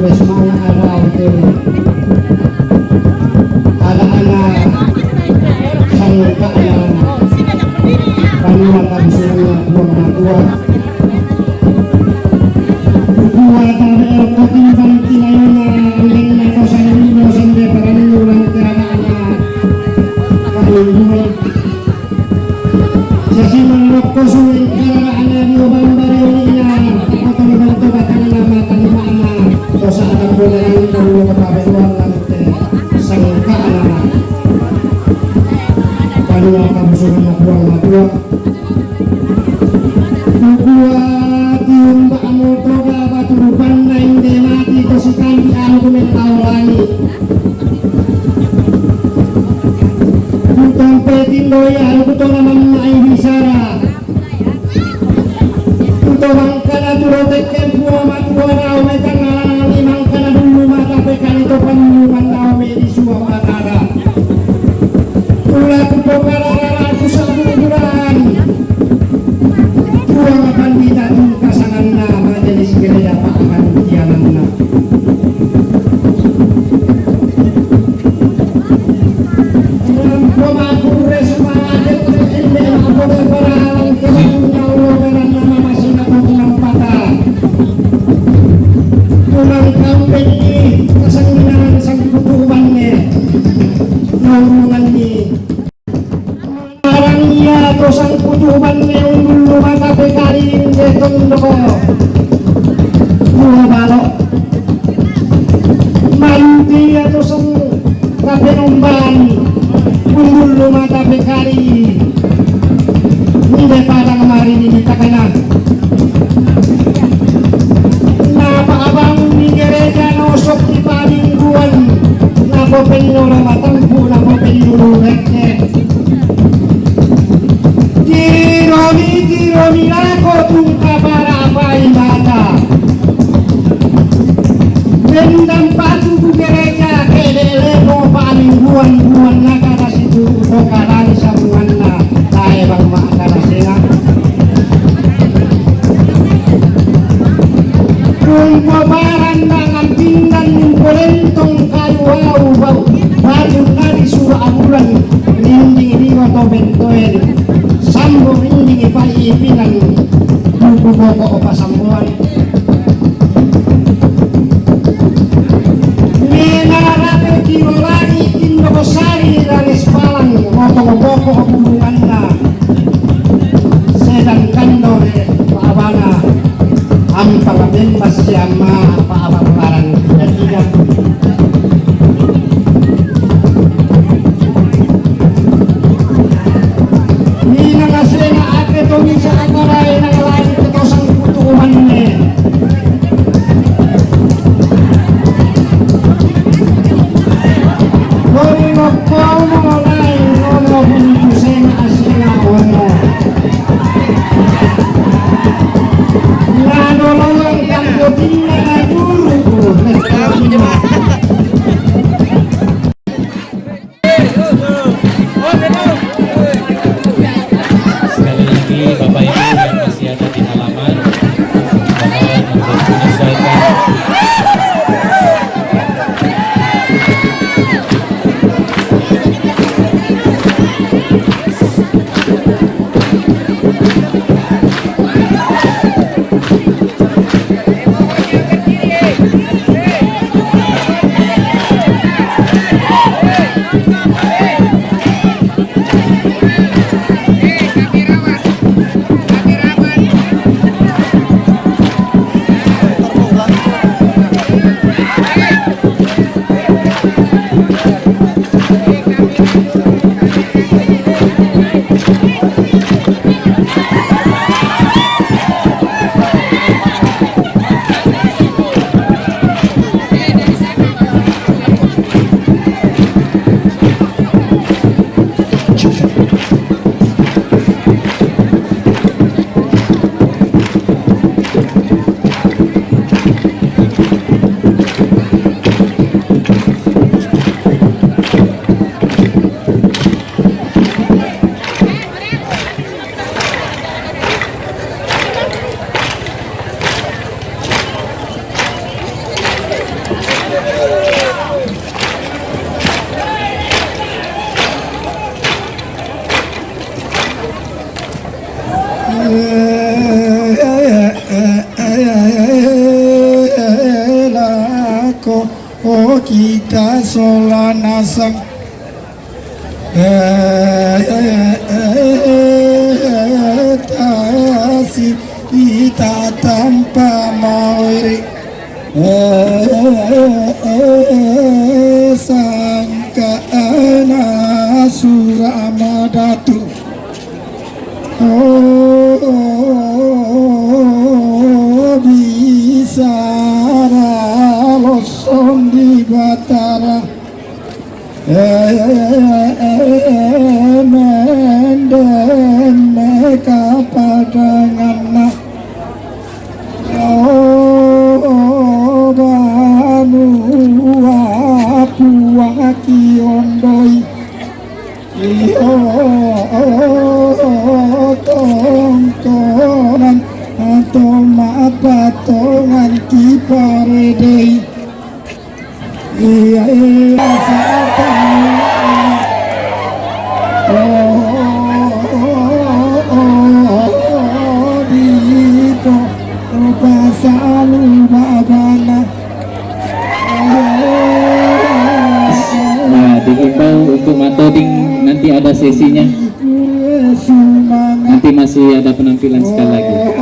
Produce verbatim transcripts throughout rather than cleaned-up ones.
Semua ada itu. Ada anak sangka anak. Banua kabusungan buang matua. Buku ada el kotimbang tinayona. Andeng na kosa lima sende parani ulang tiada anak. Kabusungan. Sesi manokko suweng karara'na dio bambari oli'na, potong bantu batangna matanima'na, tosa akan boleran perlu kepabeluan lante sangka'na banua kabusungan Puang Matua. Kukua tiumba motoga batu rupanna inde mati to sikambi anu kumen tau langi. Kutompe tindo iya, kutonga mamma ai bisara. Kuto mangkana tulo tekken Puang Matua rao metanna lanani mangkana dulu mata pekani to pannu mannao me disua matara. Ula kupokarara ku sabbu bulan. Puang Pandita tungka sanganna majelis gereja pakan tiananna. Arang iya to sangkutu banne undul mata pekari inde tondoko. Dua balok. Maluti iya to sang Rapenomban undul mata pekari. Inde padang mari ni takana. Napa abang ni gereja nosok di pamingguan. Napa penno matampu napa penno rek. Tiromi, tiromi lako tungka para apai mata. Mendam patu ku gereja kede lemo paling buan-buan naka nasitu utoka lani samuanna tae bang maka nasena. Kumpo barang dangan pinggan kumpo lentong kayu au bau batu nadi sura abulan. Rinding riwa to bentoen. Sambo rinding ipai ipinang buku pokok pasamboan. Menarape kiro lagi tindoko sari ranes palang motong pokok bulunganna. Sedangkan dore pawana ampang bembas siama apa-apa barang tidak-tidak. Inang asena ake to misa akara inang lain ke to sangkutu umanne. Solanasang, eh, eh, eh, eh, tasi ita tampa mawiri, eh, eh, eh, sangka ana suramadatu. Oh, bisara loson di Batara. Eh, mendeme kapadanganna. Oh, banua puaki ondoi. Iyo, tongkonan, toma patongan kiparedei. Iya, iya, satan. Oh, oh, oh, oh, oh, dipo, pasalu babana. Nah, diimbau untuk matoding, nanti ada sesinya. Nanti masih ada penampilan sekali lagi.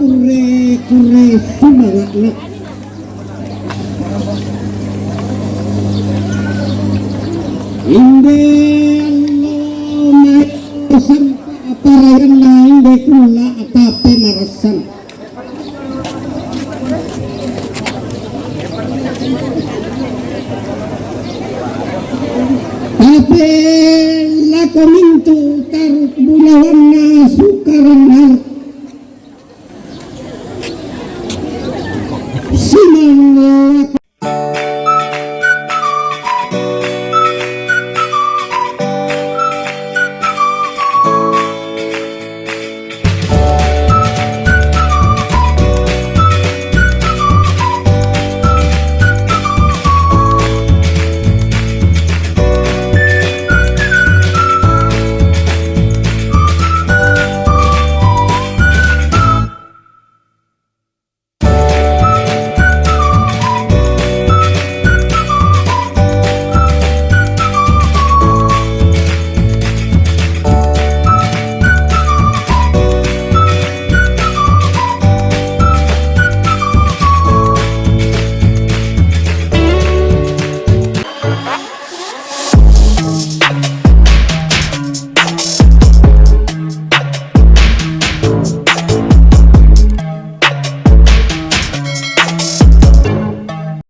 Kure, kure, semangatna. Inde Allah mai sampa parayanna inde kula atape marasan. Tape lako mintu taruk bulawanna sukaranna